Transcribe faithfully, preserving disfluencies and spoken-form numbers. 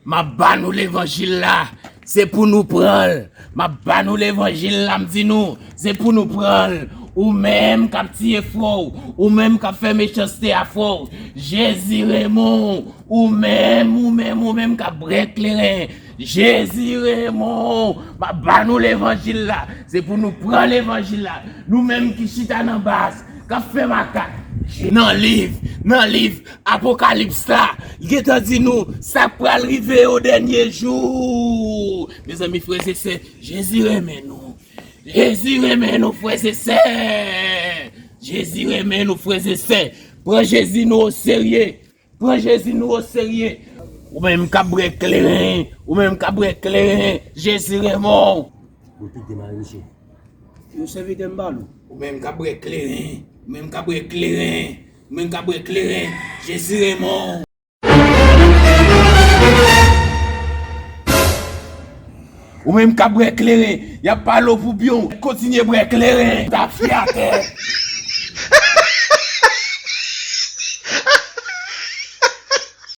M ap ba nou levanjil la, se pou nou pran l. M ap ba nou levanjil la, m di nou, se pou nou pran l. Ou menm k ap tiye frè w, ou menm k ap fè mechanste a frè w, Jezi renmen w. Ou menm, ou menm, ou menm k ap bwè kleren, Jezi renmen w. M ap ba nou levanjil la, se pou nou pran levanjil la. Nou menm ki chita nan baz, k ap fè makak. Nan liv, nan liv Apokalips la, li gentan di nou sa k pral rive o dènye jou. Mezanmi, frè e sè, Jezi renmen nou. Jezi renmen nou, frè e sè. Jezi renmen nou, frè e sè. Pran Jezi nou o serye. Pran Jezi nou o serye. Ou menm k ap bwè kleren, ou menm k ap bwè kleren, Jezi renmen w. Yo tout demare, mesye. Yon sèvitè m pale w. Ou menm k ap bwè kleren, ou menm k ap bwè kleren, ou menm k ap bwè kleren, Jezi renmen w. Ou menm k ap bwè kleren, y ap pale w pou byen w, kontinye bwè kleren. Tap fè atè.